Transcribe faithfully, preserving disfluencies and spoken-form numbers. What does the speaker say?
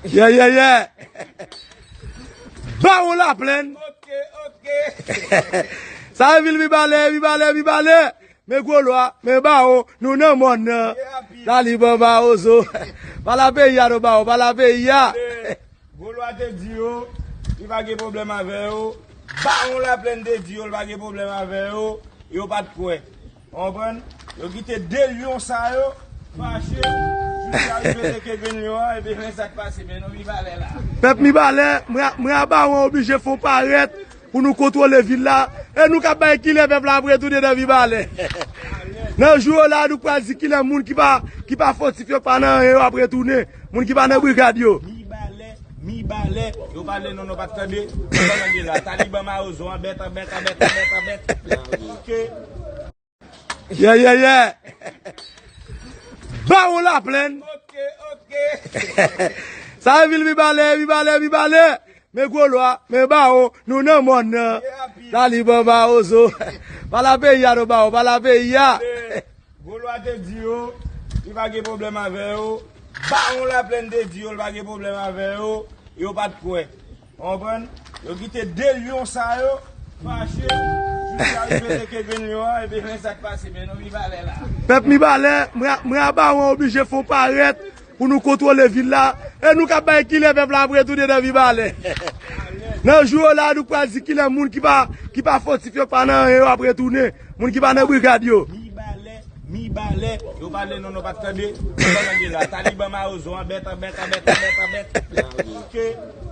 Yeah, yeah, yeah. Bawon Laplèn. Ok, ok. Sa e vil Mibalè, Mibalè, Mibalè. Men gwo lwa, men bawon, nou nan mòn nan. Taliban Mawozo. Pala peyi a non bawon, pala peyi a. Gwo lwa te di yo, li pa gen pwoblèm avè yo. Bawon Laplèn te di yo, li pa gen pwoblèm avè yo. Yo pa t kwè. Ou konprann? Yo kite de lyon sa yo fache, jiska rive teke grenn lyon an, epi men sa k pase, men nou Mibalè la. Pèp Mibalè, mwen a, mwen a bawon oblije fè yon parèt pou nou kontwole vil la. E nou k ap bay kilè pèp la ap retounen nan Mibalè. Nan jou yo la, nou pral di kilè moun ki pa, ki pa fòtifye pa nan anyen yo ap retounen. Moun ki pa nan brigad yo. Mibalè, Mibalè, yo pale non, nou pa t tande. Yo pa tande la. Taliban Mawozo, anbèt, anbèt, anbèt, anbèt, anbèt. Ok. Yeah, yeah, yeah. Bawon Laplèn. Ok, ok. Sa e vil Mibalè, Mibalè, Mibalè. Men gwo lwa, men bawon, nou nan mòn nan. Taliban Mawozo. Pala peyi a non bawon, pala peyi a. Gwo lwa te di yo, li pa gen pwoblèm avè yo. Bawon Laplèn te di yo, li pa gen pwoblèm avè yo. Yo pa t kwè. Ou konprann? Yo kite de lyon sa yo fache, jiska rive teke grenn lyon an, epi men sa k pase, men nou Mibalè la. Pèp Mibalè, mwen a, mwen a bawon oblije fè yon parèt pou nou kontwole vil la. E nou k ap bay kilè pèp la ap retounen nan Mibalè. Nan jou yo la, nou pral di kilè moun ki pa, ki pa fòtifye pa nan anyen yo ap retounen. Moun ki pa nan brigad yo. Mibalè, Mibalè, yo pale non, nou pa t tande. Yo pa tande la. Taliban Mawozo, anbèt, anbèt, anbèt, anbèt, anbèt. Ok.